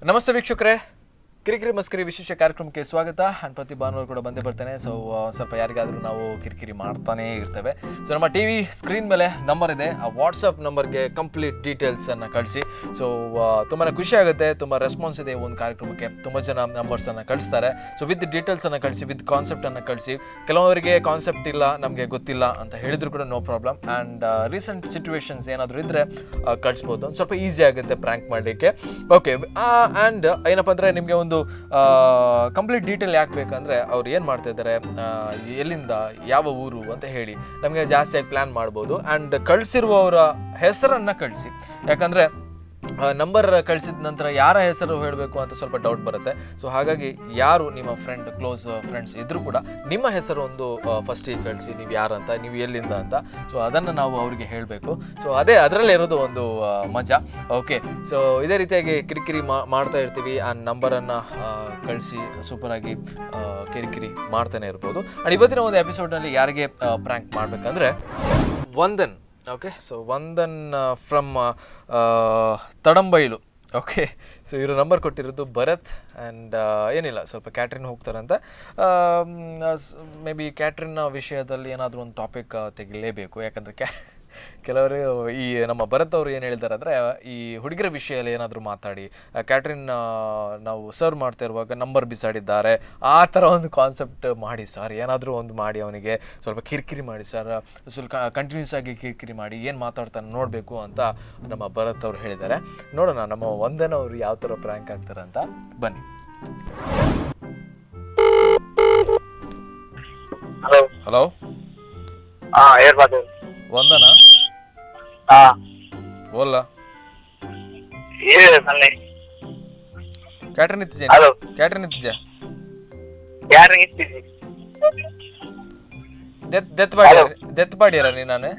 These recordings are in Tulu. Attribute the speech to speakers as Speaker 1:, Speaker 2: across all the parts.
Speaker 1: ನಮಸ್ತೆ ವೀಕ್ಷಕರೇ, ಕಿರಿಕಿರಿ ಮಸ್ಕರಿ ವಿಶೇಷ ಕಾರ್ಯಕ್ರಮಕ್ಕೆ ಸ್ವಾಗತ. ಆ್ಯಂಡ್ ಪ್ರತಿ ಭಾನುವಾರ ಕೂಡ ಬಂದೇ ಬರ್ತೇನೆ. ಸೊ ಸ್ವಲ್ಪ ಯಾರಿಗಾದರೂ ನಾವು ಕಿರಿಕಿರಿ ಮಾಡ್ತಾನೇ ಇರ್ತೇವೆ. ಸೊ ನಮ್ಮ TV screen ಮೇಲೆ ನಂಬರ್ ಇದೆ. ಆ ವಾಟ್ಸಪ್ ನಂಬರ್ಗೆ ಕಂಪ್ಲೀಟ್ ಡೀಟೇಲ್ಸನ್ನು ಕಳಿಸಿ. ಸೊ ತುಂಬಾ ಖುಷಿ ಆಗುತ್ತೆ. ತುಂಬ ರೆಸ್ಪಾನ್ಸ್ ಇದೆ ಒಂದು ಕಾರ್ಯಕ್ರಮಕ್ಕೆ. ತುಂಬ ಜನ ನಂಬರ್ಸನ್ನು ಕಳಿಸ್ತಾರೆ. ಸೊ ವಿತ್ ಡೀಟೇಲ್ಸನ್ನು ಕಳಿಸಿ, ವಿತ್ ಕಾನ್ಸೆಪ್ಟನ್ನು ಕಳಿಸಿ. ಕೆಲವರಿಗೆ ಕಾನ್ಸೆಪ್ಟ್ ಇಲ್ಲ, ನಮಗೆ ಗೊತ್ತಿಲ್ಲ ಅಂತ ಹೇಳಿದ್ರು ಕೂಡ no problem. And recent situations ಏನಾದರೂ ಇದ್ದರೆ ಕಳಿಸ್ಬೋದು. ಒಂದು ಸ್ವಲ್ಪ ಈಸಿ ಆಗುತ್ತೆ ಪ್ರ್ಯಾಂಕ್ ಮಾಡಲಿಕ್ಕೆ. ಓಕೆ, ಆ್ಯಂಡ್ ಏನಪ್ಪ ಅಂದರೆ, ನಿಮಗೆ ಒಂದು ಕಂಪ್ಲೀಟ್ ಡೀಟೇಲ್ ಯಾಕೆ ಬೇಕಂದರೆ, ಅವ್ರು ಏನು ಮಾಡ್ತಾ ಇದ್ದಾರೆ, ಎಲ್ಲಿಂದ, ಯಾವ ಊರು ಅಂತ ಹೇಳಿ ನಮಗೆ ಜಾಸ್ತಿಯಾಗಿ ಪ್ಲ್ಯಾನ್ ಮಾಡ್ಬೋದು. ಆ್ಯಂಡ್ ಕಳಿಸಿರುವವರ ಹೆಸರನ್ನು ಕಳಿಸಿ. ಯಾಕಂದರೆ ನಂಬರ್ ಕಳಿಸಿದ ನಂತರ ಯಾರ ಹೆಸರು ಹೇಳಬೇಕು ಅಂತ ಸ್ವಲ್ಪ ಡೌಟ್ ಬರುತ್ತೆ. ಸೊ ಹಾಗಾಗಿ ಯಾರು ನಿಮ್ಮ friend, close friends ಇದ್ದರೂ ಕೂಡ ನಿಮ್ಮ ಹೆಸರು ಒಂದು ಫಸ್ಟಿಗೆ ಕಳಿಸಿ, ನೀವು ಯಾರು ಅಂತ, ನೀವು ಎಲ್ಲಿಂದ ಅಂತ. ಸೊ ಅದನ್ನು ನಾವು ಅವರಿಗೆ ಹೇಳಬೇಕು. ಸೊ ಅದೇ ಅದರಲ್ಲೇ ಇರೋದು ಒಂದು ಮಜಾ. ಓಕೆ, ಸೊ ಇದೇ ರೀತಿಯಾಗಿ ಕಿರಿಕಿರಿ ಮಾಡ್ತಾ ಇರ್ತೀವಿ. ಆ ನಂಬರನ್ನು ಕಳಿಸಿ, ಸೂಪರಾಗಿ ಕಿರಿಕಿರಿ ಮಾಡ್ತಾನೆ ಇರ್ಬೋದು. ಆ್ಯಂಡ್ ಇವತ್ತಿನ ಒಂದು ಎಪಿಸೋಡ್ನಲ್ಲಿ ಯಾರಿಗೆ ಪ್ರ್ಯಾಂಕ್ ಮಾಡಬೇಕಂದ್ರೆ Vandan. Okay, so Vandan from Tadambailu. Okay, so ಇವರು ನಂಬರ್ ಕೊಟ್ಟಿರೋದು ಭರತ್. ಆ್ಯಂಡ್ ಏನಿಲ್ಲ, ಸ್ವಲ್ಪ ಕ್ಯಾಟ್ರಿನ್ ಹೋಗ್ತಾರಂತ. ಮೇ ಬಿ ಕ್ಯಾಟ್ರಿನ್ನ ವಿಷಯದಲ್ಲಿ ಏನಾದರೂ ಒಂದು ಟಾಪಿಕ್ ತೆಗಿಲೇಬೇಕು. ಯಾಕಂದರೆ ಕೆಲವರು, ಈ ನಮ್ಮ ಭರತ್ ಅವರು ಏನು ಹೇಳ್ತಾರೆ ಅಂದರೆ, ಈ ಹುಡುಗರ ವಿಷಯದಲ್ಲಿ ಏನಾದರೂ ಮಾತಾಡಿ, ಕ್ಯಾಟ್ರಿನ್ ನಾವು ಸರ್ವ್ ಮಾಡ್ತಾ ಇರುವಾಗ ನಂಬರ್ ಬಿಸಾಡಿದ್ದಾರೆ, ಆ ಥರ ಒಂದು ಕಾನ್ಸೆಪ್ಟ್ ಮಾಡಿ ಸರ್, ಏನಾದರೂ ಒಂದು ಮಾಡಿ, ಅವನಿಗೆ ಸ್ವಲ್ಪ ಕಿರಿಕಿರಿ ಮಾಡಿ ಸರ್, ಸ್ವಲ್ಪ ಕಂಟಿನ್ಯೂಸ್ ಆಗಿ ಕಿರಿಕಿರಿ ಮಾಡಿ, ಏನು ಮಾತಾಡ್ತಾನೆ ನೋಡಬೇಕು ಅಂತ ನಮ್ಮ ಭರತ್ ಅವರು ಹೇಳಿದ್ದಾರೆ. ನೋಡೋಣ, ನಮ್ಮ ವಂದನ್ ಅವರು ಯಾವ ಥರ ಪ್ರ್ಯಾಂಕ್ ಆಗ್ತಾರೆ ಅಂತ. ಬನ್ನಿ.
Speaker 2: ಹಲೋ.
Speaker 1: ಹಲೋ.
Speaker 2: ಹಾ, ಏರ್ ಮಾತು?
Speaker 1: ವಂದನಾ?
Speaker 2: ಹಾ.
Speaker 1: ಬೋಲ್ಲ.
Speaker 2: ಏ ಸನ್ನೆ.
Speaker 1: ಕ್ಯಾಟ್ರಿನ್ ಇತ್ತಿಜೆ?
Speaker 2: ಹಲೋ.
Speaker 1: ಕ್ಯಾಟ್ರಿನ್ ಇತ್ತಿಜೆ?
Speaker 2: ಯಾರು ಇತ್ತಿದ್ದಿ?
Speaker 1: ದೆತ್ ದೆತ್ ಬಾಡಿಯರ, ದೆತ್ ಬಾಡಿಯರ ನೀ ನಾನು?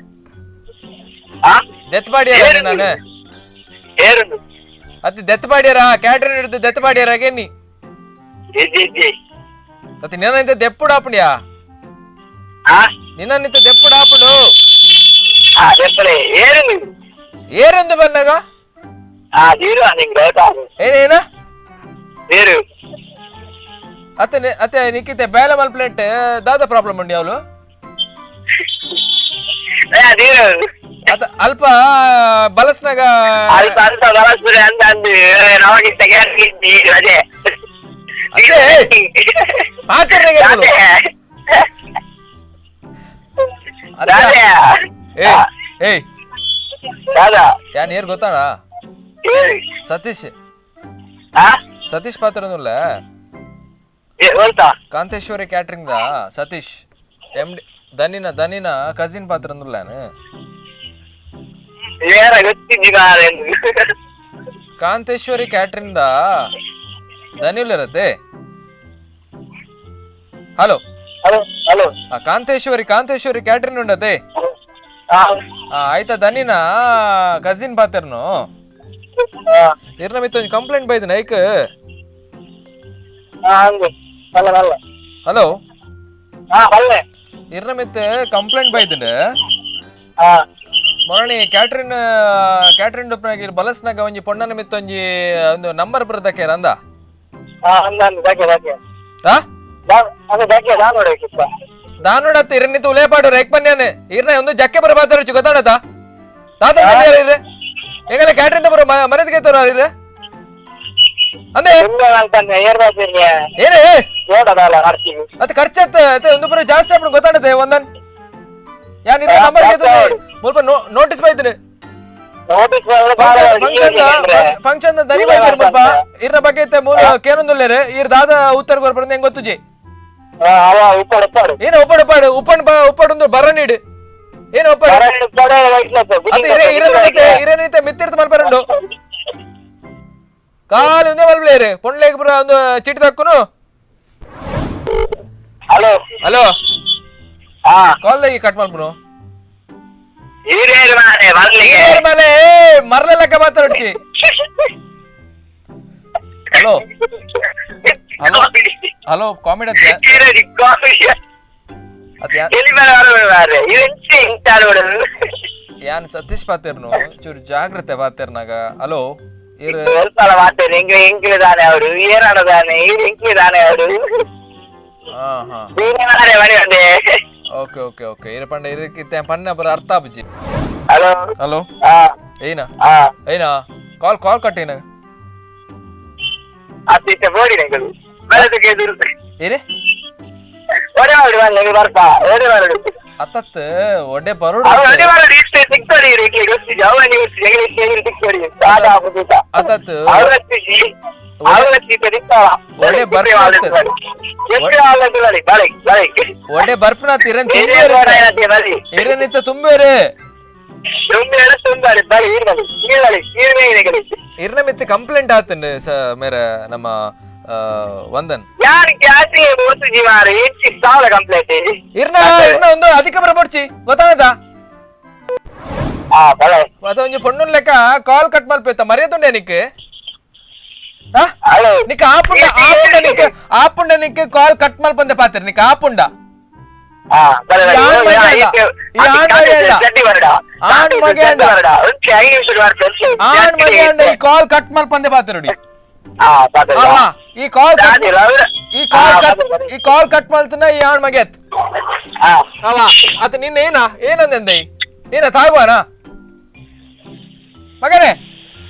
Speaker 2: ಹಾ.
Speaker 1: ದೆತ್ ಬಾಡಿಯರ ನೀ ನಾನು?
Speaker 2: ಏರುಂಡು.
Speaker 1: ಅತಿ ದೆತ್ ಬಾಡಿಯರ, ಕ್ಯಾಟ್ರಿನ್ ಹಿಡಿದು ದೆತ್ ಬಾಡಿಯರ ಗೆನ್ನಿ.
Speaker 2: ಇಜ್ಜಿ ಇಜ್ಜಿ.
Speaker 1: ಅತಿ ನಿನ್ನ ದೆಪ್ಪುಡು ಆಪುಂಡ್ಯಾ?
Speaker 2: ಹಾ.
Speaker 1: ನಿನ್ನ ದೆಪ್ಪುಡು ಆಪುಂಡು.
Speaker 2: ಹಾ, ದೆಪ್ಪಲೆ ಏರುಂಡು.
Speaker 1: ಏರೊಂದು ಬಂದಾಗ.
Speaker 2: ಹಾ, ನೀರು ನಿಂಗೆ ಗೊತ್ತಾಗ.
Speaker 1: ಏನೇನ?
Speaker 2: ನೀರು.
Speaker 1: ಅತ್ತೆ ಅತ್ತೆ, ನಿಕ್ಕಿತೆ ಬೇಲೆ ಮಲ್ಪ್ಲೇಟ್ ದಾದ ಪ್ರಾಬ್ಲಮ್ ಉಂಡಿ ಅವಳು?
Speaker 2: ಏ, ನೀರು.
Speaker 1: ಅತ ಅಲ್ಪ ಬಲಸ್ನಾಗ.
Speaker 2: ಅಲ್ಪ ಅಂತ ಬಲಸ್ಪುರಿ ಅಂದ ಅಂದು ನಮಗಿಂತ ಕ್ಯಾಟ್ರಿಂಗ್ ರಜೆ.
Speaker 1: ಅತ್ತೆ, ಮಾತಾಡ್ನಾಗ ಅವಳು.
Speaker 2: ರಾಜೆ.
Speaker 1: ಏ ಏಯ್.
Speaker 2: ದಾದಾ.
Speaker 1: ಯಾನ್ ಏರ್ ಗೊತ್ತಾಣ?
Speaker 2: ಹೇಳಿ.
Speaker 1: ಸತೀಶ್.
Speaker 2: ಹಾ.
Speaker 1: ಸತೀಶ್ ಪಾತ್ರನುಲ್ಲ.
Speaker 2: ಏ ಹೋಲ್ತಾ.
Speaker 1: ಕಾಂತೇಶ್ವರಿ catering the Satish M D ದನಿನ ದನಿನ cousin ಪಾತ್ರನುಲ್ಲ.
Speaker 2: ಏರ ಗೊತ್ತಿದ್ದಿ ಮಾರ್ರೆ.
Speaker 1: ಕಾಂತೇಶ್ವರಿ ಕ್ಯಾಟ್ರಿಂಗ್ the ದನಿಲ್ ಇರತ್ತೆ. Hello.
Speaker 2: Hello hello.
Speaker 1: ಆ ಕಾಂತೇಶ್ವರಿ ಕಾಂತೇಶ್ವರಿ ಕ್ಯಾಟ್ರಿಂಗ್ ಉಂಡತೆ.
Speaker 2: ಹಾ.
Speaker 1: ಆಯ್ತಾ, ದನಿನ ಕಸಿನ್ ಪಾತ್ರನು.
Speaker 2: ಹಾ.
Speaker 1: ಇರ್ನ ಮಿತ್ತ ಒಂಜಿ ಕಂಪ್ಲೇಂಟ್ ಬೈದಿನ ಐಕ್.
Speaker 2: ಹಾ, ಹಂಗೆ ಅಲ್ಲ ಅಲ್ಲ.
Speaker 1: ಹಲೋ.
Speaker 2: ಹಾ, ಬಲ್ಲೆ.
Speaker 1: ಇರ್ನ ಮಿತ್ತ ಕಂಪ್ಲೇಂಟ್ ಬೈದಿನ.
Speaker 2: ಹಾ.
Speaker 1: ಮೊರಣಿ ಕ್ಯಾಟ್ರಿನ್ ಕ್ಯಾಟ್ರಿನ್ ಡುಪ್ನಾಗ ಬಲಸ್ನಾಗ ಒಂಜಿ ಪೊಣ್ಣನ ಮಿತ್ತ ಒಂಜಿ ಒಂದು ನಂಬರ್ ಬರ್ತಕ್ಕೆ ಅಂದ.
Speaker 2: ಹಾ, ಅಂದ ಅಂದ ದಾಕೆ ದಾಕೆ.
Speaker 1: ಆ.
Speaker 2: ಅದು ದಾಕೆ ದಾ ನೋಡಬೇಕಿತ್ತ.
Speaker 1: ದಾನೋಡತ್ತ ಇರನಿತ್ತು ಉಲೇಪಾಡು ರೇಕ್ ಬನ್ಯಾನೆ ಇರ್ನ ಒಂದು ಜಕ್ಕೆ ಬರ ಬಾತಾರ ಗೊತ್ತಾಡತ ತಾತ ಇರ್ರೆ ಹೆಂಗಲ್ಲ ಕ್ಯಾಟ್ರಿನ್ ಬರೋ ಮನೆಗೆ ತೋರ ಇರ್ರೆ ಅಂದೆ.
Speaker 2: ತುಂಬ ಅಂತಂದೆ ಏರ್ ಬಾತಿರ್ಗೆ.
Speaker 1: ಏನೇ?
Speaker 2: ನೋಡದಲ್ಲ ನಡ್ತೀವಿ.
Speaker 1: ಅದು ಖರ್ಚತ್ತ ಒಂದು ಪುರ ಜಾಸ್ತಿ ಆಗ್ಬಿಡು ಗೊತ್ತಾಡತ್ತೆ ಒಂದನ್ ಯಾನ್ ಇರ್ನ ನಂಬರ್ ಮುಲ್ಪ ನೋಟಿಸ್ ಬೈತೀನಿ.
Speaker 2: Notice.
Speaker 1: Function function ದನಿ ಬೈತೀರಿ ಮುಲ್ಪ ಇರ್ನ ಬಗ್ಗೆ ಇತ್ತೆ ಮೂಲ ಕೇನೊಂದುಲ್ಲೇರೆ ಇರ್ ದಾದ ಉತ್ತರ ಕೊರ್ಪಂದು ಹೆಂಗ್ ಗೊತ್ತುಜಿ.
Speaker 2: ಅವ ಉಪ್ಪಾಡು ಉಪ್ಪಾಡು.
Speaker 1: ಏನು ಉಪ್ಪಡು ಉಪ್ಪಾಡು ಉಪ್ಪಣ್ ಉಪ್ಪಡು ಬರ ನೀಡು ಏನು ಉಪ್ಪಡು?
Speaker 2: ಉಪ್ಪಾಡು.
Speaker 1: ಅದು ಇರೇ ಇರನೈತೆ ಇರನೈತೆ ಮಿತ್ತಿರ್ತು ಮಲ್ಪರಂಡು ಕಾಲು ಒಂದೇ ಮಲ್ಪಲೇರಿ ಪೊಣ್ಲೇಗ್ ಪುರ ಒಂದು ಚೀಟಿ ತಕ್ಕುನು.
Speaker 2: ಹಲೋ.
Speaker 1: ಹಲೋ.
Speaker 2: ಹಾ.
Speaker 1: ಕಾಲ್ ದಾಗಿ ಕಟ್ ಮಲ್ಪುನು.
Speaker 2: ಈರೇರು ಮಾರೆ ಬರ್ಲಿಗೆ.
Speaker 1: ಮೇಲೆ ಮರ್ಲ ಲೆಕ್ಕ ಮಾತಾಡ್ಚಿ. Hello hello hello, comedy ಅತ್ತೆ.
Speaker 2: ಈರೇರಿ ಕಾಮಿಡಿ.
Speaker 1: ಅತ್ ಯಾ
Speaker 2: ಎಲ್ಲಿ ಮೇಲೆ ಬರಬೇಡ ಮಾರ್ರೆ ಇದು ಇಂತ ನೋಡೋದು.
Speaker 1: ಯಾನ್ ಸತೀಶ್ ಪಾತೇರ್ನು, ಚೂರು ಜಾಗ್ರತೆ ಪಾತೇರ್ನಾಗ. ಹಲೋ, ಇರು.
Speaker 2: ಎಲ್ಪಲ ಮಾತೇನೆ ಎಂಗ್ಲ ಎಂಕ್ಲೆ ದಾನೆ ಅವರು ಏನಾಡ ದಾನೆ ಎಂಕ್ಲೆ ದಾನೆ ಅವರು.
Speaker 1: ಹಾ ಹಾ.
Speaker 2: ಬೇರೆ ಮಾರೆ ಮನೆ ಒಂದೇ.
Speaker 1: Okay okay okay, ಇರ ಪಂಡ ಇರಕ್ಕಿತ್ತೆ ಪಣ್ಣ ಬರ ಅರ್ಥ ಆಪುಜಿ.
Speaker 2: ಹಲೋ.
Speaker 1: ಹಲೋ.
Speaker 2: ಹಾ.
Speaker 1: ಏನ?
Speaker 2: ಹಾ.
Speaker 1: ಏನ ಕಾಲ್ ಕಾಲ್ ಕಟ್ ಏನ?
Speaker 2: ಅತ್ತ ಇತ್ತೆ ಬೋಡಿ ನೆಂಗಳು ಬಲದಕ್ಕೆ ಎದುರು.
Speaker 1: ಏನೇ?
Speaker 2: ಒಡೆ ಮಾಡಿ ಬನ್ನಿ ಬರ್ತಾ ಒಡೆ ಬರಡು.
Speaker 1: ಅತ್ತತ್ ಒಡೆ ಬರೋಡು.
Speaker 2: ಅವ ಒಡೆ ಬರಡು ಇಷ್ಟೇ ತಿಕ್ತಡಿ ಇರಕ್ಕೆ ಗೊತ್ತಿದೆ ಅವ ನೀವು ಎಂಗ್ಲಿಷ್ ಎಂಗ್ಲಿಷ್ ತಿಕ್ತಡಿ ಆಟ ಆಪುಜ.
Speaker 1: ಅತ್ತತ್.
Speaker 2: ಅವ್ರ ತಿಜಿ ಅವ್ರ ತಿಕ್ಕ ತಿಕ್ತಾಳ.
Speaker 1: ಒಡೆ ಬರ್ಪುನತ್.
Speaker 2: ಬಳಿ ಬಳಿ.
Speaker 1: ಒಡೆ ಬರ್ಪುನತ್ ಇರನ್ ತುಂಬೇರು.
Speaker 2: ಬಳಿ.
Speaker 1: ಇರನಿತ್ತ ತುಂಬೇರು.
Speaker 2: ತುಂಬೇರು ತುಂಬಾರಿ ಬಳಿ ಇರ್ಬಲಿ ಇರ್ಬಲಿ ಇರ್ಬೇ ಇರಗಲಿ.
Speaker 1: ಇರ್ನ ಮಿತ್ತ ಕಂಪ್ಲೇಂಟ್ ಆತನ್ ಸ ಮೇರೆ ನಮ್ಮ ವಂದನ್.
Speaker 2: ಯಾರು ಜಾತಿ ಓಸುಜಿ ಮಾರು ಹೆಚ್ಚಿ ಸಾವಿರ ಕಂಪ್ಲೇಂಟ್.
Speaker 1: ಇರ್ನ ಇರ್ನ ಒಂದು ಅಧಿಕ ಬರಬಡ್ಚಿ ಗೊತ್ತಾನದ.
Speaker 2: ಹಾ ಬಳೆ.
Speaker 1: ಅದು ಒಂಜಿ ಪೊಣ್ಣುನ್ ಲೆಕ್ಕ ಕಾಲ್ ಕಟ್ ಮಲ್ಪೇತ ಮರ್ಯಾದುಂಡೆ ನಿಕ್?
Speaker 2: ಹಲೋ.
Speaker 1: ನಿಕ್ ಆಪುಂಡ ಆಪುಂಡ ನಿಕ್ ಆಪುಂಡ ನಿಕ್ ಕಾಲ್ ಕಟ್ ಮಲ್ಪಂದೆ ಪಾತ್ರ ನಿಕ್ ಆಪುಂಡ.
Speaker 2: ಹಾ ಬಳೆ ಬಳೆ.
Speaker 1: ಯಾನ್ ಮಗೆ ಅಲ್ಲ. ಯಾನ್ ಮಗೆ ಅಲ್ಲ.
Speaker 2: ಚಡ್ಡಿ ಬರಡ.
Speaker 1: ಆನ್ ಮಗೆ ಅಲ್ಲ.
Speaker 2: ಬರಡ ಒಂಚೆ 5 ನಿಮಿಷ ಮಾಡ್ತಾರೆ.
Speaker 1: ಆನ್ ಮಗೆ ಅಂಡ ಈ ಕಾಲ್ ಕಟ್ ಮಲ್ಪಂದೆ ಪಾತ್ರ ನೋಡಿ.
Speaker 2: ಹಾ ಪಾತ್ರ.
Speaker 1: ಅವ ಈ ಕಾಲ್ ಕಟ್ ಈ ಕಾಲ್ ಕಟ್ ಈ ಕಾಲ್ ಕಟ್ ಮಲ್ತನ ಈ ಆಣ್ ಮಗೆತ್.
Speaker 2: ಹಾ.
Speaker 1: ಅವ ಅತ ನಿನ್ನ ಏನ ಏನಂದೆ ಏನ ತಾಗುವನ ಮಗನೇ?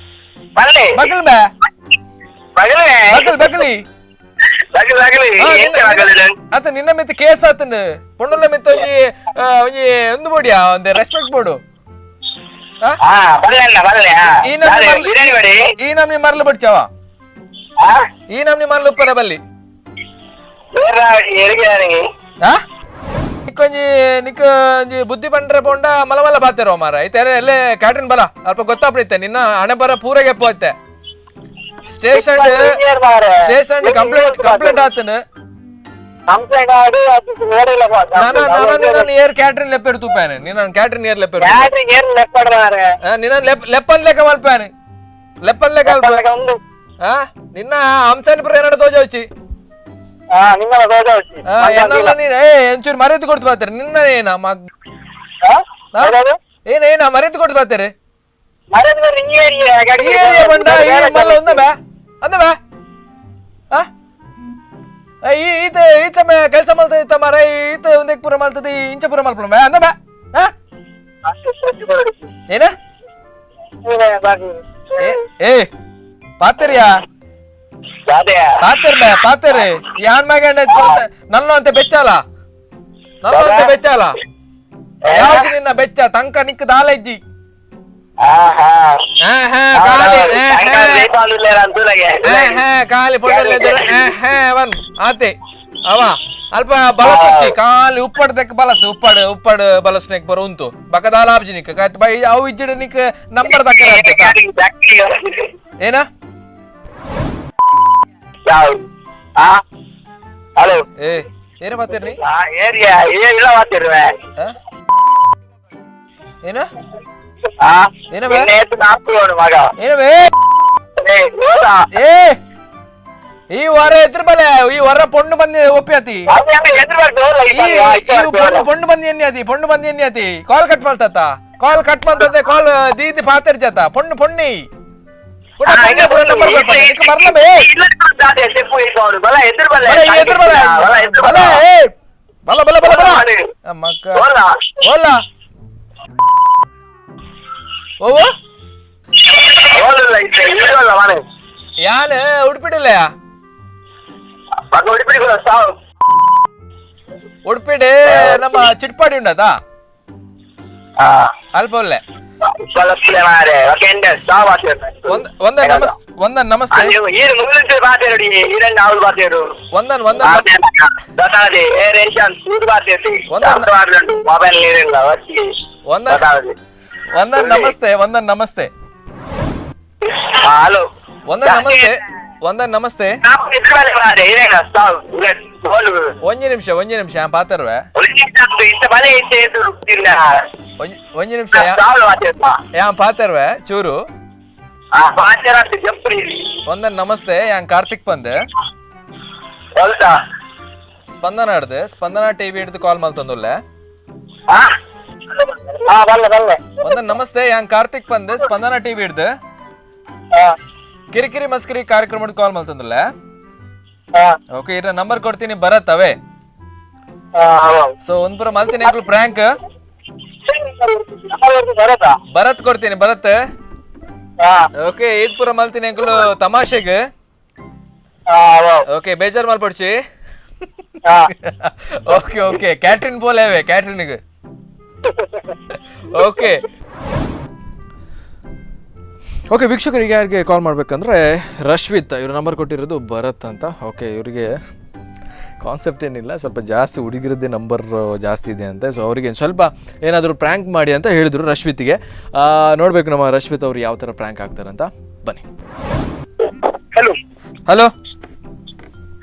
Speaker 2: ಬರಲಿ.
Speaker 1: ಬಗಲ್ ಬೇ.
Speaker 2: ಬಗಲೇ.
Speaker 1: ಬಗಲ್ ಬಗಲಿ.
Speaker 2: ಬಗಲ್ ಬಗಲಿ.
Speaker 1: ಆ,
Speaker 2: ಎಂತ ಬಗಲು?
Speaker 1: ಅತ ನಿನ್ನ ಮಿತ್ತ ಕೇಸ್ ಆತಂಡ್ ಪೊಣ್ಣುಲ ಮಿತ್ತ ಒಂಜಿ ಒಂಜಿ ಒಂದು ಬೋಡಿಯಾ ಒಂದು ರೆಸ್ಪೆಕ್ಟ್ ಬೋಡು. ಆ?
Speaker 2: ಹಾ ಬರಲೆ ಅಣ್ಣ ಬರಲೆ. ಹಾ.
Speaker 1: ಈ ನಮ್ನಿ ಮರ್ಲ್-
Speaker 2: ಬಿರಿಯಾನಿ ಮಾಡಿ.
Speaker 1: ಈ ನಮ್ನಿ ಮರ್ಲು ಬಿಡ್ಚವ.
Speaker 2: ಹಾ.
Speaker 1: ಈ ನಮ್ನಿ ಮರ್ಲು ಉಪ್ಪರ ಬಲ್ಲಿ.
Speaker 2: ಎರಿಗೆ.
Speaker 1: ಆ ನಿಕ್ಕೊಂಜಿ ನಿಕ್ ಒಂಜಿ ಬುದ್ಧಿ ಪಂಡ್ರೆ ಪೋಂಡ ಮಲ ಮಲ ಬಾತೆರೋ ಮಾರ ಐತೆ ಎಲ್ಲೇ ಕ್ಯಾಟ್ರಿನ್ ಬಲ ಅಲ್ಪ ಗೊತ್ತಾಗ್ಬಿಡೈತೆ ನಿನ್ನ ಹಣೆ ಬರ ಪೂರ ಗೆಪ್ಪು ಐತೆ. Station station complaint complaint ಆತನ.
Speaker 2: ಕಂಪ್ಲೇಂಟ್ ಆಡಿ ಅದು ನೋಡಿಲ್ಲ.
Speaker 1: ನಾನು ನಾನು ನಿನ್ನ ಏರ್ ಕ್ಯಾಟ್ರಿನ್ ಲೆಪ್ಪೇರು ತೂಪಾನೆ ನಿನ್ನ ಕ್ಯಾಟ್ರಿನ್ ಏರ್ ಲೆಪ್ಪೇರು.
Speaker 2: ಬ್ಯಾಟ್ರಿ ಏರ್ ಲೆಪ್ಪಡ್ರ ಮಾರೆ.
Speaker 1: ನಿನ್ನ ಲೆಪ್ ಲೆಪ್ಪನ್ ಲೆಕ್ಕ ಮಲ್ಪಾನೆ ಲೆಪ್ಪನ್ ಲೆಕ್ಕ ಅಲ್ಪ.
Speaker 2: ಒಂದು.
Speaker 1: ಆ ನಿನ್ನ ಅಂಶಾನಿ ಪುರ ಏನಾಡು ತೋಜ వచ్చಿ.
Speaker 2: ಹಾ ನಿಮ್ಮ ದೋಜ వచ్చಿ.
Speaker 1: ಎನ್ನಲ್ಲ ನೀನು ಏ ಒಂಚೂರು ಮರ್ಯಾದೆ ಕೊಡ್ತು ಬಾತಾರೆ ನಿನ್ನ ಏನ ಮಗ್ ಏನ ಏನ ಮರ್ಯಾದೆ ಕೊಡ್ತು ಬಾತಾರೆ.
Speaker 2: ಮರದ ಈ ಏರಿಯಾ.
Speaker 1: ಈ ಏರಿಯಾ ಬಂಡ ಈ ಮಲ್ಲ ಒಂದ ಬಾ ಅಂದ ಬಾ. ಆ ಈ ಈತ ಈ ಸಮಯ ಕೆಲಸ ಮಲ್ತದ ಇತ್ತ ಮಾರ ಈತ ಒಂದಕ್ಕೆ ಪೂರ ಮಲ್ತದ ಈ ಇಂಚ ಪೂರ ಮಲ್ಪಣ ಬಾ ಅಂದ ಬಾ. ಆ ಏನ ಏ ಏ ಪಾತರಿಯಾ ಪಾತರ್ ಬೇ ಪಾತರ್ ಯಾನ್ ಮಗ ನಲ್ಲ ಅಂತ ಬೆಚ್ಚಾಲ ನಲ್ಲ ಅಂತ ಬೆಚ್ಚಾಲ ಯಾವ್ದು ನಿನ್ನ ಬೆಚ್ಚ ತಂಕ ನಿಕ್ಕ ದಾಲಜ್ಜಿ. ಹಾ ಹಾ ಖಾಲಿ ಹಾ ಹಾ ಖಾಲಿ ಪೊಟ್ಟಲ್ ಹಾ ಒನ್ ಆತೆ ಅವ ಅಲ್ಪ ಬಲಸುಚ್ಚಿ ಖಾಲಿ ಉಪ್ಪಡ್ ದೆಕ್ ಬಲಸು ಉಪ್ಪಡ್ ಉಪ್ಪಡ್ ಬಲಸ್ನೆಕ್ ಬರ ಉಂಟು ಬಕದಾಲ ಆಬ್ಜಿ ನಿಕ್ ಕಾಯ್ತು ಬೈ ಅವು ಇಜ್ಜಿಡ ನಿಕ್ ನಂಬರ್ ದಕ್ಕರ ಏನ.
Speaker 2: ಹಲೋ.
Speaker 1: ಏ ಏನ ಮಾತಾಡ್ರಿ?
Speaker 2: ಏರಿಯಾ ಇಲ್ಲ ಮಾತಾಡುವೆ.
Speaker 1: ಏನ ಏನ ಬೇ?
Speaker 2: ಮಗ.
Speaker 1: ಏನ ಬೇ? ಏ ಈ ವಾರ ಎದ್ರ ಬಲೆ ಈ ವಾರ ಪೊಣ್ಣು ಬಂದಿ ಒಪ್ಪಿಯತಿ ಈ ಈ ಪೊಣ್ಣು ಪೊಣ್ಣು ಬಂದಿ ಎನ್ನಿ ಅತಿ ಪೊಣ್ಣು ಬಂದಿ ಎನ್ನಿ ಅತಿ ಕಾಲ್ ಕಟ್ ಮಾಡ್ತಾತ ಕಾಲ್ ಕಟ್ ಮಾಡ್ತದೆ ಕಾಲ್ ದೀದಿ ಪಾತರ್ ಜಾತ ಪೊಣ್ಣು ಪೊಣ್ಣಿ ನಂಬರ್ ಬೇ ಬಲ ಈ ಎದುರು ಬಲ ಬಲ ಏ ಬಲ ಬಲ ಬಲ ಬಲ ಮಕ್ಕ ಓಲ ಓ ಯಾನ್ ಉಡುಪಿಡಿಲ್ಲಯಾ? ಉಡುಪಿಡೆ ನಮ್ಮ ಚಿಟ್ಪಾಡಿ ಉಂಡದಾ ಅಲ್ಪ ಒಲ್ಲೆ. ಒಂದ ನಮಸ್ತೆ ಒಂದನ್ ನಮಸ್ತೆ ಒಂದನ್ ಒಂದನ್ ಒಂದನ್ ಒಂದನ್ ನಮಸ್ತೆ ಒಂದನ್ ನಮಸ್ತೆ.
Speaker 2: ಹಲೋ.
Speaker 1: ಒಂದನ್ ನಮಸ್ತೆ ಒಂದನ್ ನಮಸ್ತೆ. ಒಂಜಿ ನಿಮಿಷ ಒಂಜಿ ನಿಮಿಷ ಪಾತರ್ವೆ ಒಂಜಿ ನಿಮಿಷ ಯಾ ಪಾತರ್ವೆ ಚೂರು. ಒಂದನ್ ನಮಸ್ತೆ ಯಾನ್ ಕಾರ್ತಿಕ್ ಬಂದೆ ಸ್ಪಂದನ ಹಿಡ್ದು ಸ್ಪಂದನ ಟಿವಿ ಹಿಡ್ದು ಕಾಲ್ ಮಲ್ತೊಂದುಲ್ಲೆ. ಒಂದನ್ ನಮಸ್ತೆ ಯಾನ್ ಕಾರ್ತಿಕ್ ಬಂದೆ ಸ್ಪಂದನ ಟಿವಿ ಹಿಡ್ದು. ಕಿರಿಕಿರಿ ಮಸ್ಕಿರಿ ಕಾರ್ಯಕ್ರಮದ ಕಾಲ್ ಮಲ್ತಂದ್ರಲ್ಲ?
Speaker 2: ಹಾ.
Speaker 1: ಓಕೆ, ಇರ ನಂಬರ್ ಕೊಡ್ತೀನಿ, ಭರತ್ ಅವೇ.
Speaker 2: ಹಾ, ಹೌದು.
Speaker 1: ಸೊ ಒಂದ್ ಪುರ ಮಲ್ತೀನಿ ಅಂಕಲ್ ಪ್ರ್ಯಾಂಕ್.
Speaker 2: ಬರತ್ತಾ?
Speaker 1: ಭರತ್ ಕೊಡ್ತೀನಿ, ಭರತ್.
Speaker 2: ಹಾ.
Speaker 1: ಓಕೆ, ಈದ್ ಪುರ ಮಲ್ತೀನಿ ಅಂಕಲ್ ತಮಾಷೆಗೆ.
Speaker 2: ಹಾ, ಹೌದು.
Speaker 1: ಓಕೆ, ಬೇಜಾರ್ ಮಲ್ಪಡ್ಸಿ.
Speaker 2: ಹಾ.
Speaker 1: Okay okay, Catherine ಬೋಲೇವೆ ಕ್ಯಾಟ್ರಿನ್ಗೆ. Okay okay ವೀಕ್ಷಕರಿಗೆ ಯಾರಿಗೆ ಕಾಲ್ ಮಾಡಬೇಕಂದ್ರೆ ರಶ್ವಿತ್, ಇವ್ರ ನಂಬರ್ ಕೊಟ್ಟಿರೋದು ಭರತ್ ಅಂತ. ಓಕೆ, ಇವರಿಗೆ ಕಾನ್ಸೆಪ್ಟ್ ಏನಿಲ್ಲ, ಸ್ವಲ್ಪ ಜಾಸ್ತಿ ಹುಡುಗಿರದ್ದೇ ನಂಬರ್ ಜಾಸ್ತಿ ಇದೆ ಅಂತೆ. ಸೊ ಅವರಿಗೆ ಸ್ವಲ್ಪ ಏನಾದರೂ ಪ್ರ್ಯಾಂಕ್ ಮಾಡಿ ಅಂತ ಹೇಳಿದರು ರಶ್ವಿತ್ಗೆ. ನೋಡಬೇಕು ನಮ್ಮ ರಶ್ವಿತ್ ಅವರು ಯಾವ ಥರ ಪ್ರ್ಯಾಂಕ್ ಆಗ್ತಾರಂತ. ಬನ್ನಿ.
Speaker 2: Hello.
Speaker 1: Hello.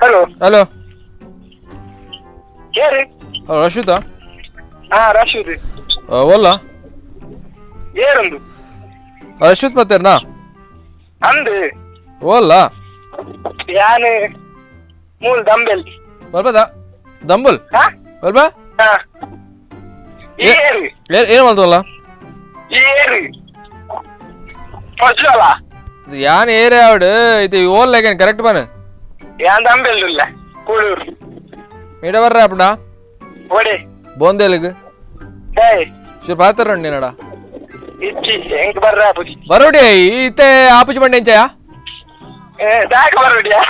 Speaker 2: Hello.
Speaker 1: Hello.
Speaker 2: ಯಾರು?
Speaker 1: ರಶ್ವಿತಾ?
Speaker 2: ಹಾ, ರಶೀದ್.
Speaker 1: ಓಲ್ಲ?
Speaker 2: ಏರೊಂದು.
Speaker 1: ರಶ್ವಿತ್ ಮಾತಾಡ್ನಾ?
Speaker 2: ಅಂದು.
Speaker 1: ಓಲ್ಲ?
Speaker 2: ಯಾನ್ ಮೂಲ್ ದಂಬೆಲ್.
Speaker 1: ಬಲ್ಬದ ದಂಬುಲ್?
Speaker 2: ಹಾ.
Speaker 1: ಬಲ್ಬಾ.
Speaker 2: ಹಾ, ಏರು.
Speaker 1: ಏನು ಮಾಡ್ತವಲ್ಲ?
Speaker 2: ಏರು ಫಸ್ಟ್ ಅಲ್ಲ.
Speaker 1: ಯಾನ್ ಏರಿಯಾ ಆವಡು ಇದು ಓಲ್ ಲೇಗನ್ ಕರೆಕ್ಟ್ ಬಾನು.
Speaker 2: ಯಾನ್ ದಂಬೆಲ್ ಇಲ್ಲ, ಕೂಳೂರು.
Speaker 1: ಇಡ ಬರ್ರ ಅಪ್ಪಣ.
Speaker 2: ಒಡೆ?
Speaker 1: ಬೋಂದೇಲಿಗೆ.
Speaker 2: ಡೈ.
Speaker 1: ಚೂರು ಪಾತ್ರ ನೀನಡ.
Speaker 2: ಇಚ್ಚಿ, ಹೆಂಗ್ ಬರ್ರ ಬುಜಿ?
Speaker 1: ಬರೋಡಿ, ಇತ್ತೆ ಆಪುಜಿ ಬಂಡೆ ಎಂಚಯ.
Speaker 2: ಏ, ದಾಗ್ ಬರೋಡಿಯಾ?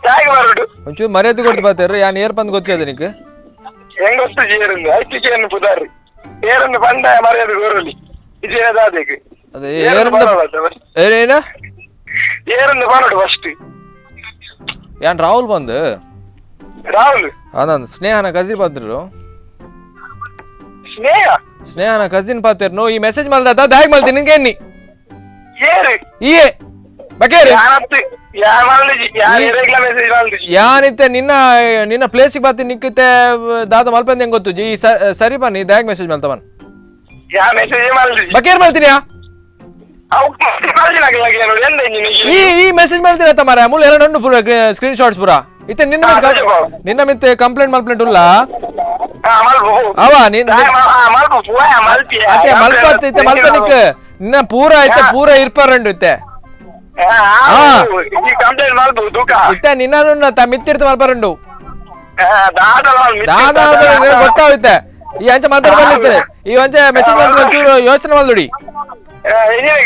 Speaker 2: ದಾಗ್ ಬರೋಡು?
Speaker 1: ಒಂಚೂರು ಮರ್ಯಾದೆ ಕೊಡ್ತು ಬಾತಾರ, ಯಾನ್ ಏರ್ ಬಂದು ಗೊತ್ತಿದೆ ನಿಕ್.
Speaker 2: ಹೆಂಗ್ ಗೊತ್ತು ಏರಂದು ಐತಿ ಏನು ಪುದಾರು ಏರಂದು ಬಂದ ಮರ್ಯಾದೆ ಗೋರಲಿ ಇದೇನದಾದೇಗೆ.
Speaker 1: ಅದೇ ಏರಂದು. ಏನೇನ?
Speaker 2: ಏರಂದು ಬರೋಡು ಫಸ್ಟ್.
Speaker 1: ಯಾನ್ ರಾಹುಲ್ ಬಂದು.
Speaker 2: ರಾಹುಲ್.
Speaker 1: ಅದ ಸ್ನೇಹನ ಕಸಿನ್ ಪಾತ್ರು.
Speaker 2: ಸ್ನೇಹ.
Speaker 1: ಸ್ನೇಹನ ಕಸಿನ್ ಪಾತಿರ್ನು. ಈ ಮೆಸೇಜ್ ಮಲ್ದ ದಾಗ್ ಮಲ್ತಿ ನಿನ್ಗೆ ಎನ್ನಿ.
Speaker 2: ಏರು?
Speaker 1: ಈ ಬಕೇರಿ.
Speaker 2: ಯಾನತ್ತು ಯಾರ್ ಮಲ್ದಿಜಿ, ಯಾರ್ ಏರೆಗ್ಲ ಮೆಸೇಜ್ ಮಲ್ದಿಜಿ.
Speaker 1: ಯಾನಿತ್ತೆ ನಿನ್ನ ನಿನ್ನ ಪ್ಲೇಸಿಗೆ ಬಾತಿ ನಿಕ್ಕಿತ್ತೆ ದಾದ ಮಲ್ಪಂದ ಹೆಂಗ್ ಗೊತ್ತು ಜಿ. ಸರಿ ಬನ್ನಿ, ದಾಗ್ ಮೆಸೇಜ್ ಮಲ್ತವನ್.
Speaker 2: ಯಾ ಮೆಸೇಜ್ ಮಲ್ದಿಜಿ.
Speaker 1: ಬಕೇರ್ ಮಲ್ತಿನಿಯಾ?
Speaker 2: ಅವು ಮಲ್ದಿನಾಗಲಾಗಿಲ್ಲ ನೋಡಿ ಎಂದ ನಿನಗೆ.
Speaker 1: ಈ ಈ ಮೆಸೇಜ್ ಮಲ್ತಿನ ತಮಾರ ಮೂಲ ಎರಡು ಉಂಡು ಪೂರ ಸ್ಕ್ರೀನ್ ಶಾಟ್ಸ್ ಪೂರ ಇತ್ತೆ ನಿನ್ನ
Speaker 2: ಹಾ,
Speaker 1: ಮಿತ್
Speaker 2: ಸರಿ ಬಾವು.
Speaker 1: ನಿನ್ನ ಮಿತ್ ಕಂಪ್ಲೇಂಟ್ ಮಲ್ಪ್ಲೇಂಟ್ ಉಲ್ಲ.
Speaker 2: ಹಾ, ಮಲ್ಪು.
Speaker 1: ಅವ ನಿನ್
Speaker 2: ಮಲ್ಪು ಪೂರ ಮಲ್ಪಿ.
Speaker 1: ಅತ್ತೆ ಮಲ್ಪ ಇತ್ತೆ ಮಲ್ಪನಿಕ್ ನಿನ್ನ ಪೂರ ಐತೆ ಪೂರ ಇರ್ಪಾರಂಡು ಇತ್ತೆ. ಹಾ.
Speaker 2: ಈ ಕಂಪ್ಲೇಂಟ್ ಮಲ್ಪು ದುಃಖ.
Speaker 1: ಇತ್ತೆ ನಿನ್ನ ಮಿತ್ತಿರ್ತ ಮಲ್ಪರಂಡು.
Speaker 2: ದಾದ.
Speaker 1: ದಾದ ಗೊತ್ತಾಗುತ್ತೆ ಈ ಅಂಚೆ ಮಲ್ಪರ ಬಲ್ಲಿತ್ತೆ ಈ ಅಂಚೆ ಮೆಸೇಜ್ ಮಲ್ಪ ಒಂಚೂರು ಯೋಚನೆ ಮಲ್ದುಡಿ.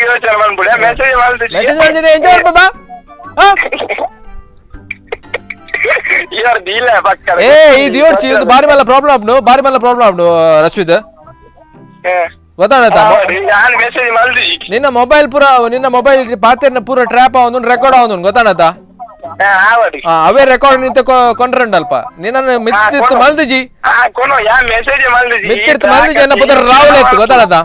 Speaker 2: ಯೋಚನೆ ಮಾಡ್ಬಿಡ, ಮೆಸೇಜ್ ಮಲ್ದಿಜಿ.
Speaker 1: ಮೆಸೇಜ್ ಮಲ್ದಿಡಿ ಎಂಜಾಯ್ ಮಲ್ಪ ಬಾ. ಹಾ?
Speaker 2: ಇಯರ್ ದೀಲ ಪಕ್ಕ.
Speaker 1: ಏ, ಈ ದಿಯೋಡ್ಚಿ ಇದು ಬಾರಿ ಮಲ್ಲ ಪ್ರಾಬ್ಲಮ್ ಅಪ್ನು, ಬಾರಿ ಮಲ್ಲ ಪ್ರಾಬ್ಲಮ್ ಅಪ್ನು ರಶ್ವಿತ್, ಗೊತ್ತಾಗತ್ತಾ?
Speaker 2: ಯಾನ್ ಮೆಸೇಜ್ ಮಲ್ದಿಜಿ.
Speaker 1: ನಿನ್ನ ಮೊಬೈಲ್ ಪೂರ, ನಿನ್ನ ಮೊಬೈಲ್ ಪಾತೆರ್ನ ಪೂರ ಟ್ರ್ಯಾಪ್ ಅವನು ರೆಕಾರ್ಡ್ ಅವನು, ಗೊತ್ತಾಣತಾ?
Speaker 2: ಆವಡಿ.
Speaker 1: ಅವೇ ರೆಕಾರ್ಡ್ ನಿಂತ ಕೊಂಡ್ರಂಡಲ್ಪ ನಿನ್ನ ಮಿತ್ತಿರ್ತು ಮಲ್ದಿಜಿ.
Speaker 2: ಕೊನೋ, ಯಾ ಮೆಸೇಜ್ ಮಲ್ದಿಜಿ.
Speaker 1: ಮಿತ್ತಿರ್ತು ಮಲ್ದಿಜಿ ಅನ್ನ ಪುತ್ರ ರಾಹುಲ್ ಎತ್ತು, ಗೊತ್ತಾಣತಾ?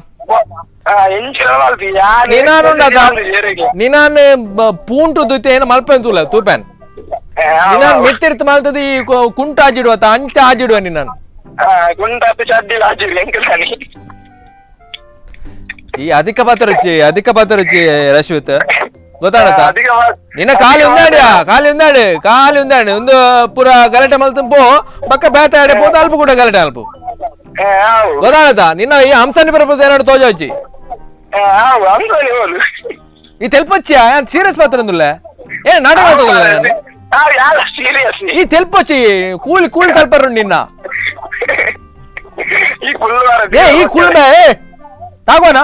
Speaker 1: ನಿನಾನುಂಡತ ನಿನಾನ್ ಪೂಂಟು ದುತ್ತೆ ಏನು ಮಲ್ಪೆನ್ ತೂಲ ತೂಪೆನ್ ನಿನಾನ್ ಮಿತ್ತಿರ್ತು ಮಲ್ತದ ಈ ಕುಂಟು ಆಜಿಡುವ ಅಂಚ ಆಜಿಡುವ ನಿನ್ನಾನ್.
Speaker 2: ಗುಂಡಾಪಿ ಚಡ್ಡಿ ಆಜಿಡು ಎಂಕಲಾನಿ.
Speaker 1: ಈ ಅಧಿಕ ಪಾತ್ರ ರುಚಿ, ಅಧಿಕ ಪಾತ್ರ ರುಚಿ ರಶ್ವಿತ್, ಗೊತ್ತಾಣತಾ? ನಿನ್ನ ಖಾಲಿ ಉಂದಾಡಿಯಾ, ಖಾಲಿ ಉಂದಾಡು, ಖಾಲಿ ಉಂದಾಡು ಒಂದು ಪೂರ ಗಲಾಟೆ ಮಲ್ತು ಪೋ ಪಕ್ಕ ಬೇತ ಆಡೆ ಪೋತ ಅಲ್ಪ ಕೂಡ ಗಲಾಟೆ ಅಲ್ಪ, ಗೊತ್ತಾಣತಾ? ನಿನ್ನ ಈ ಹಂಸನಿ ಬರಬಹುದು ಏನಾದ್ರು ತೋಜೋಚಿ. ಈ ತೆಲ್ಪೊಚ್ಚಿಯಾ ಸೀರಿಯಸ್ ಪಾತ್ರ ಅಂದುಲ್ಲ, ಏನ್ ನಾಟಕ ಮಾಡ್ತದಲ್ಲ ನಾನು? ಈ ತೆಲ್ಪೊಚ್ಚಿ ಕೂಲಿ ಕೂಲಿ ತಲ್ಪರು ನಿನ್ನ. ಏ, ಈ ಕುಳ್ಮೆ ಏ ತಾಗೋನ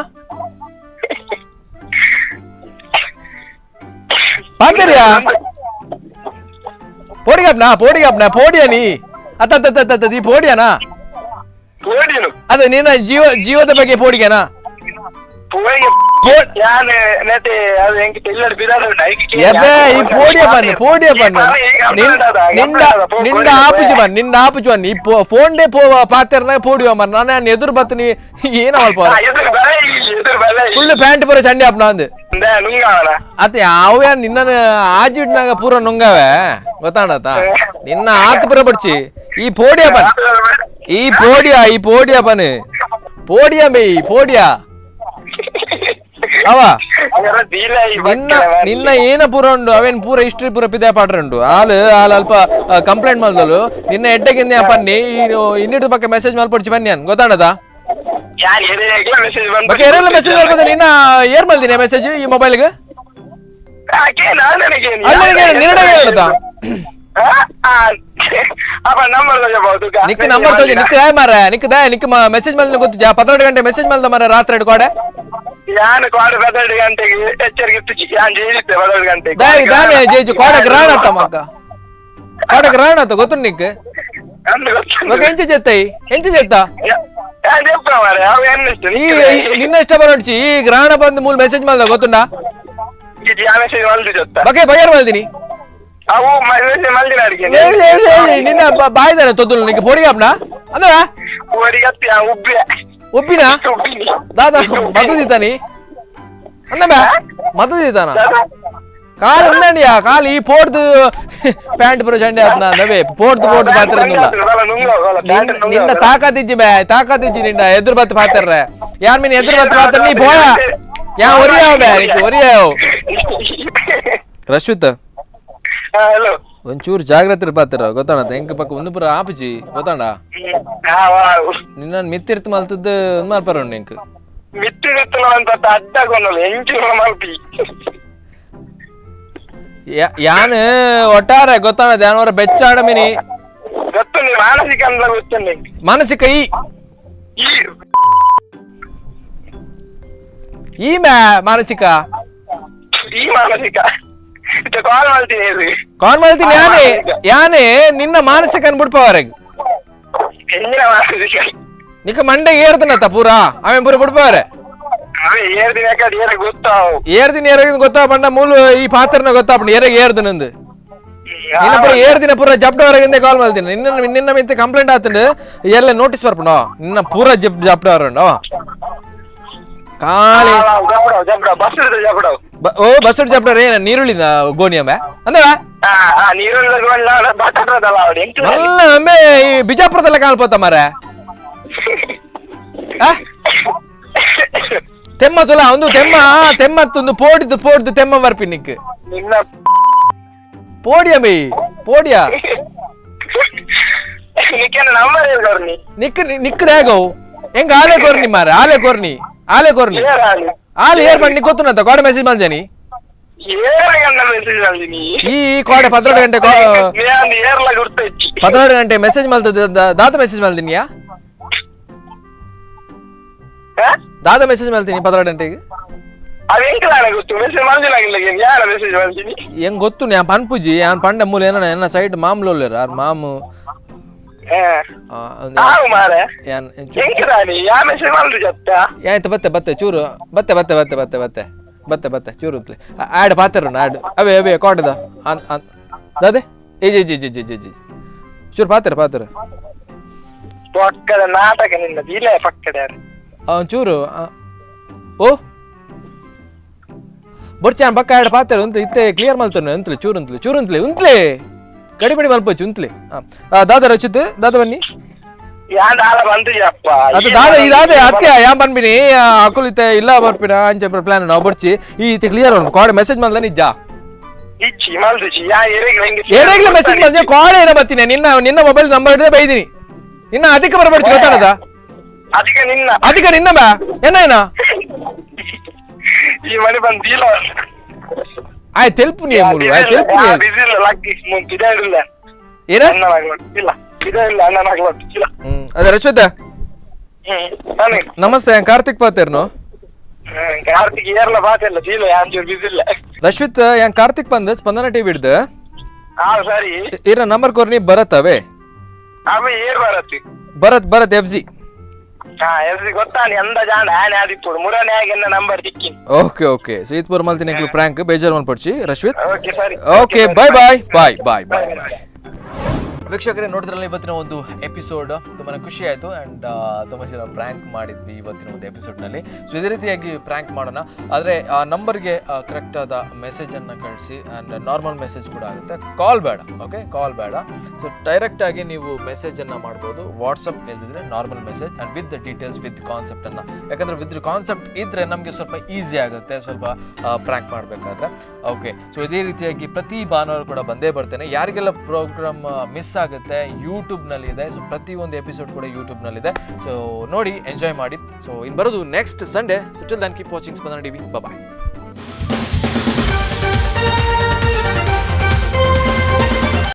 Speaker 1: ಪಾತರ್ಯಾ ಪೋಡಿಗಪ್ನ ಪೋಡಿಗಪ್ನ ಪೋಡಿಯ ನೀ ಅತ್ತ ಅತ್ತ ಅತ್ತ ಅತ್ತ ಈ ಪೋಡಿಯನಾ? ಅದೇ ನಿನ್ನ ಜೀವ ಜೀವದ ಬಗ್ಗೆ ಪೋಡಿಗೆನಾ? ಎಬ್ಬೆ ಈ ಪೋಡಿಯ ಬನ್ನಿ, ಪೋಡಿಯ ಬನ್ನಿ, ನಿಂದ ನಿಂದ ಆಪುಜಿ ಬನ್ನಿ, ನಿಂದ ಆಪುಜಿ ಬನ್ನಿ. ಈ ಫೋನ್ ಡೇ ಪೋ ಪಾತೆರ್ನ ಪೋಡಿಯ ಮರ ನಾನು ಎದುರು ಬತ್ತೀನಿ ಏನ ಅಲ್ಪ ಫುಲ್ ಪ್ಯಾಂಟ್ ಪೂರ ಚಂಡಿ ಅಪ್ನ ಅಂದು ಅತ್ತೆ ಯಾವ ನಿನ್ನ ಆಜಿಡ್ನಾಗ ಪೂರ ನುಂಗವೆ, ಗೊತ್ತಾಣತ? ನಿನ್ನ ಆತ ಪೂರ ಬಡ್ಚಿ ಈ ಪೋಡಿಯ ಬನ್ನಿ, ಈ ಪೋಡಿಯ, ಈ ಪೋಡಿಯ ಬನ್ನಿ, ಪೋಡಿಯ ಬೈ ಪೋಡಿಯ ಅವ ನಿನ್ನ ನಿನ್ನ ಏನ ಪೂರ ಉಂಡು ಅವೇನ್ ಪೂರ ಹಿಸ್ಟ್ರಿ ಪೂರ ಪಿದೆ ಪಾಟ್ರ ಉಂಡು ಹಾಲು ಹಾಲು ಅಲ್ಪ ಕಂಪ್ಲೇಂಟ್ ಮಾಡ್ದಲು ನಿನ್ನ ಎಡ್ಡೆಗಿಂದ ಬನ್ನಿ ಇನ್ನಿಟ್ಟು ಪಕ್ಕ ಮೆಸೇಜ್ ಮಲ್ಪಡ್ಚಿ ಬನ್ನಿ ಅನ್, ಗೊತ್ತಾಣದ?
Speaker 2: ಯಾನ್ ಎರೆಗ್ಲ ಮೆಸೇಜ್ ಬಂತು.
Speaker 1: ಬೊಕ್ಕ ಏರೆಲ್ಲ ಮೆಸೇಜ್ ಬರ್ಬೋದು ನಿನ್ನ ಏರ್ ಮಲ್ದಿನಿ ಮೆಸೇಜ್ ಈ ಮೊಬೈಲ್ಗೆ?
Speaker 2: ಆಕೆ ನಾನ್ ನನಗೇನು.
Speaker 1: ಅಣ್ಣನಿಗೆ ನಿನ್ನಡೆ ಹೇಳ್ತಾ?
Speaker 2: ಅಪ್ಪ ನಂಬರ್ ತಗೋಬಹುದು.
Speaker 1: ನಿಕ್ ನಂಬರ್ ತೋಜಿ, ನಿಕ್ ದಾಯ ಮಾರ, ನಿಕ್ ದಾಯ ನಿಕ್ ಮೆಸೇಜ್ ಮಲ್ದಿನ ಗೊತ್ತು ಜಾ 12 ಗಂಟೆ ಮೆಸೇಜ್ ಮಲ್ದ ಮಾರ ರಾತ್ರಿ ಎರಡು ಕೋಡೆ.
Speaker 2: ಯಾನ್ ಕ್ವಾಡ 12 ಗಂಟೆಗೆ ಎಚ್ಚರಿಕೆ ಇತ್ತು, ಯಾನ್ ಜೇಜಿತ್ತೆ 12 ಗಂಟೆಗೆ.
Speaker 1: ದಾಯ ದಾನೆ ಜೇಜು ಕೋಡಕ್ ರಾಣ ಅತ್ತ ಮಕ್ಕ, ಕೋಡಕ್ ರಾಣ ಅತ್ತ ಗೊತ್ತು ನಿಕ್?
Speaker 2: ಅಂದ್ ಗೊತ್ತು.
Speaker 1: ಬೊಕ್ಕ ಎಂಚ ಜೆತ್ತೈ, ಎಂಚ ಜೆತ್ತ?
Speaker 2: ಯಾನ್ ಜೆಪ್ಪ ಮಾರ್ರೆ, ಅವು ಎನ್ನ ಇಷ್ಟ.
Speaker 1: ಈ ನಿನ್ನ ಇಷ್ಟ ಬರೋಡ್ಚಿ. ಈ ಗ್ರಹಣ ಬಂದು ಮೂಲ ಮೆಸೇಜ್ ಮಲ್ದ ಗೊತ್ತುಂಡಾ?
Speaker 2: ಯಾ ಮೆಸೇಜ್ ಮಲ್ದಿ ಜೊತ್ತ?
Speaker 1: ಬಗೆ ಬಗೆರ್ ಮಲ್ದಿನಿ.
Speaker 2: ಅವು ಮೆಸೇಜ್ ಮಲ್ದಿನ ಅಡಿಗೆ.
Speaker 1: ಏ, ಏ, ಏ, ಏ, ನಿನ್ನ ಬಾಯ್ದಾನೆ ತೊದ್ದುಲು ನಿಕ್ಕೆ ಪೋಡಿಗೆ ಅಪ್ನ ಅಂದ್ರ?
Speaker 2: ಓಡಿಗತ್ತಿ ಆ ಉಬ್ಬೆ.
Speaker 1: ಉಬ್ಬಿನ?
Speaker 2: ಉಬ್ಬಿನಿ.
Speaker 1: ದಾದಾ ಮದ್ದು ದಿತಾನಿ ಅಂದ ಮದ್ದು ದಿತಾನ ಕಾಲು ಉಂದಂಡಿಯಾ ಕಾಲು ಈ ಪೋಡ್ದು ಪ್ಯಾಂಟ್ ಪುರ ಚಂಡೆ ಆತ್ನ ನವೇ ಪೋಡ್ದು ಪೋಡ್ದು ಪಾತ್ರ ನಿನ್ನ ತಾಕತ್ತಿಜ್ಜಿ ಬೇ, ತಾಕತ್ತಿಜ್ಜಿ ನಿನ್ನ ಎದುರು ಬತ್ತು ಪಾತ್ರರೆ ಯಾರ್ ಮೀನ್ ಎದುರು ಬತ್ತು ಪಾತ್ರ ನೀ ಪೋಯ ಯಾ ಒರಿಯಾವ ಬೇ ನಿಕ್ಕೆ ಒರಿಯಾವ್. ರಶ್ವಿತ್.
Speaker 2: ಹಲೋ.
Speaker 1: ಒಂಚೂರು ಜಾಗ್ರತೆ ಪಾತ್ರ ಗೊತ್ತಾಣ, ಎಂಕ್ ಪಕ್ಕ ಒಂದು ಪುರ ಆಪುಜಿ ಗೊತ್ತಾಂಡ? ನಿನ್ನ ಮಿತ್ತಿರ್ತು ಮಲ್ತದ್ದು ಮಲ್ಪರ ಉಂಡು ಎಂಕ್.
Speaker 2: ಮಿತ್ತಿರ್ತು ಅಂತ ಅಡ್ಡ ಕೊನ್ನಲ್ಲ ಎಂಚು ಮಲ್ಪಿ.
Speaker 1: ಯಾನ್ ಒಟ್ಟಾರೆ ಗೊತ್ತಾಣ ಯಾನವರ ಬೆಚ್ಚಾಡ ಮಿನಿ.
Speaker 2: ಗೊತ್ತುಂಡು ಮಾನಸಿಕ ಅಂದ ಗೊತ್ತುಂಡು.
Speaker 1: ಮಾನಸಿಕ ಈ ಈ ಮ್ಯಾ ಮಾನಸಿಕ.
Speaker 2: ಈ ಮಾನಸಿಕ ಕಾಲ್ ಮಾಡ್ತೀನಿ.
Speaker 1: ಕಾಲ್ ಮಾಡ್ತೀನಿ ಯಾನೇ ಯಾನೇ ನಿನ್ನ ಮಾನಸಿಕ ಅನ್ಬಿಡ್ಪ ಅವರೆಗೆ.
Speaker 2: ಮಾನಸಿಕ
Speaker 1: ನಿಕ್ಕ ಮಂಡೆ ಏರ್ತನತ್ತ ಪೂರಾ ಆಮೇಲೆ ಪೂರ ಬಿಡ್ಪವರೆ. ಏರ್ದಿನ ಏರಾಗ ಗೊತ್ತಾ ಬಂಡ ಮೂಲ ಈ ಪಾತ್ರನ ಗೊತ್ತಾಪಂಡ ಏರಾಗ ಏರ್ದಿನಂದು ನಿನ್ನ ಪೂರ ಏರ್ದಿನ ಪೂರ ಜಪ್ಟವರೆಗಿಂದ ಕಾಲ್ ಮಾಡ್ತೀನಿ ನಿನ್ನ ನಿನ್ನ ಮಿತ್ತ ಕಂಪ್ಲೇಂಟ್ ಆತಂಡು ಎಲ್ಲ ನೋಟಿಸ್ ಬರ್ಪಣ ನಿನ್ನ ಪೂರ ಜಪ್ ಜಪ್ಟವರಂಡು ಖಾಲಿ. ಓ ಬಸ್ ಜಪ್ಟರ್ ಏನ ನೀರುಳ್ಳಿದ ಗೋನಿಯಮ್ಮ ಅಂದ್ರ ಮಲ್ಲ ಅಂಬೆ ಈ ಬಿಜಾಪುರದಲ್ಲ ಕಾಲ್ಪೋತ ಮಾರ ತೆಮ್ಮ ತುಲ ಒಂದು ತೆಮ್ಮ ತೆಮ್ಮತ್ತೊಂದು ಪೋಡಿದ್ದು ಪೋಡ್ದು ತೆಮ್ಮ ಬರ್ಪಿ ನಿಕ್ ಪೋಡಿಯ ಬೈ ಪೋಡಿಯ. ನಿಕ್ ನಿಕ್ ದಾಗವು ಹೆಂಗ ಆಲೆ ಕೋರ್ನಿ ಮಾರ, ಆಲೆ ಕೋರ್ನಿ ಆಲೆ ಕೋರ್ನಿ ಆಲೆ ಏರ್ ಬಂಡಿ ಗೊತ್ತುನಂತ ಕೋಡೆ ಮೆಸೇಜ್ ಬಂದೇನಿ ಈ ಕೋಡೆ 12 ಗಂಟೆ 12 ಗಂಟೆ ಮೆಸೇಜ್ ಮಲ್ತದ ದಾತ ಮೆಸೇಜ್ ಮಲ್ದಿನಿಯಾ ದಾದ ಮೆಸೇಜ್ ಮಲ್ತೀನಿ 12 ಗಂಟೆಗೆ. ಹೆಂಗ್ ಗೊತ್ತು ഞാൻ ಪನ್ಪುಜಿ ಯಾನ್ ಪಂಡ ಮೂಲ ಏನ ಎನ್ನ ಸೈಡ್ ಮಾಮೂಲು ಉಲ್ಲೇರ್ ಮಾಮು. ಆಯ್ತು ಬತ್ತೆ ಬತ್ತೆ ಚೂರು ಬತ್ತೆ ಬತ್ತೆ ಬತ್ತೆ ಬತ್ತೆ ಬತ್ತೆ ಬತ್ತೆ ಬತ್ತೆ ಚೂರು ಉತ್ಲೆ ಆಡ್ ಪಾತ್ರ ಆಡ್ ಅವೇ ಅವೇ ಕೋಟದ ದಾದೆ ಏ G G G G G ಚೂರು ಪಾತ್ರ ಪಾತ್ರ
Speaker 2: ನಾಟಕ ನಿನ್ನ ಇಲ್ಲ ಪಕ್ಕದ
Speaker 1: ಚೂರು ಓ ಬೊರ್ಚಾನ್ ಪಕ್ಕ ಆಡ್ ಪಾತ್ರ ಉಂತು ಇತ್ತೆ ಕ್ಲಿಯರ್ ಮಲ್ತನು ಅಂತಲೆ ಚೂರು ಅಂತಲೆ ಚೂರು ಅಂತಲೆ ಉಂತ್ಲೆ ಕಡಿಪಡಿ ಮಲ್ಪೊಚ್ಚು ಉಂತ್ಲೆ. ದಾದ ರಚಿತ್ ದಾದ ಬನ್ನಿ ಅದು ದಾದ ಈ ದಾದ ಅತ್ಯ ಯಾನ್ ಬನ್ಬಿನಿ ಅಕುಲ್ ಇತ್ತೆ ಇಲ್ಲ ಬರ್ಪಿನ ಅಂಚೆ ಪ್ಲಾನ್ ನಾವು ಬರ್ಚಿ ಈ ಇತ್ತೆ ಕ್ಲಿಯರ್ ಉಂಟು ಕೋಡೆ ಮೆಸೇಜ್ ಮಲ್ದ ನಿಜ ಏನಾಗ್ಲ ಮೆಸೇಜ್ ಮಲ್ದ ಕೋಡೆ ಏನ ಬರ್ತೀನಿ ನಿನ್ನ ನಿನ್ನ ಮೊಬೈಲ್ ನಂಬರ್ ಹಿಡಿದೇ ಬೈದಿನಿ ನಿನ್ನ ಅದಕ್ಕೆ ಬರಬರ್ಚಿ ಗೊತ್ತಾನದ ಅದಕ್ಕೆ ನಿನ್ನ ಬಾ ಏನ ಏನ
Speaker 2: ಈ ಮನೆ ಬಂದಿಲ್ಲ.
Speaker 1: ಆಯ್ ತೆಲ್ಪು ನೀ ಮೂಲು ಆಯ್ ತೆಲ್ಪು ನೀ ಏನ ಅದೇ ರಶ್ವಿತ ನಮಸ್ತೆ ಕಾರ್ತಿಕ್ ಪಾತೇರ್ನು.
Speaker 2: ಕಾರ್ತಿಕ್ ಏರ್ಲ ಪಾತೆಲ್ಲ ಇಲ್ಲ ಬಿಸಿಲ್ಲ.
Speaker 1: ರಶ್ವಿತ್ ಯಾನ್ ಕಾರ್ತಿಕ್ ಬಂದು ಸ್ಪಂದನ ಟಿವಿ ಹಿಡ್ದು
Speaker 2: ಸರಿ
Speaker 1: ಇರ ನಂಬರ್ ಕೊರ್ನಿ ಭರತ್ ಅವೇ
Speaker 2: ಏರ್ Bharat
Speaker 1: Bharat Bharat F G
Speaker 2: okay
Speaker 1: okay ಸೀತ್ಪುರ್ ಮಲ್ತಿನ prank ಬೇಜಾರ್ ಮಲ್ಪಡ್ಚಿ Rashmith. Okay bye bye bye bye bye bye. ವೀಕ್ಷಕರೇ ನೋಡಿದ್ರಲ್ಲ ಇವತ್ತಿನ ಒಂದು ಎಪಿಸೋಡ್ ತುಂಬಾ ಖುಷಿ ಆಯಿತು ಆ್ಯಂಡ್ ತುಂಬ ಜನ ಪ್ರ್ಯಾಂಕ್ ಮಾಡಿದ್ವಿ ಇವತ್ತಿನ ಒಂದು ಎಪಿಸೋಡ್ನಲ್ಲಿ. ಸೊ ಇದೇ ರೀತಿಯಾಗಿ ಪ್ರ್ಯಾಂಕ್ ಮಾಡೋಣ, ಆದರೆ ಆ ನಂಬರ್ಗೆ ಕರೆಕ್ಟಾದ ಮೆಸೇಜನ್ನು ಕಳಿಸಿ and normal message ಕೂಡ ಆಗುತ್ತೆ, ಕಾಲ್ ಬೇಡ. ಓಕೆ ಕಾಲ್ ಬೇಡ. ಸೊ ಡೈರೆಕ್ಟಾಗಿ ನೀವು ಮೆಸೇಜನ್ನು ಮಾಡ್ಬೋದು ವಾಟ್ಸಪ್ ಇಲ್ದಿದ್ರೆ normal message and with the details with ಕಾನ್ಸೆಪ್ಟನ್ನು, ಯಾಕಂದರೆ ವಿತ್ ಕಾನ್ಸೆಪ್ಟ್ ಇದ್ದರೆ ನಮಗೆ ಸ್ವಲ್ಪ ಈಸಿ ಆಗುತ್ತೆ ಸ್ವಲ್ಪ ಪ್ರ್ಯಾಂಕ್ ಮಾಡಬೇಕಾದ್ರೆ. ಓಕೆ ಸೊ ಇದೇ ರೀತಿಯಾಗಿ ಪ್ರತಿ ಭಾನುವಾರ ಕೂಡ ಬಂದೇ ಬರ್ತೇನೆ. ಯಾರಿಗೆಲ್ಲ ಪ್ರೋಗ್ರಾಮ್ ಮಿಸ್ ಮಿಸ್ ಆಗುತ್ತೆ. ಯೂಟ್ಯೂಬ್ನಲ್ಲಿ ಇದೆ. ಸೊ ಪ್ರತಿಯೊಂದು ಎಪಿಸೋಡ್ ಕೂಡ ಯೂಟ್ಯೂಬ್ನಲ್ಲಿದೆ. ಸೊ ನೋಡಿ, ಎಂಜಾಯ್ ಮಾಡಿ. ಸೊ ಇನ್ನು ಬರೋದು next Sunday. So till then, keep watching Spandana TV. Bye.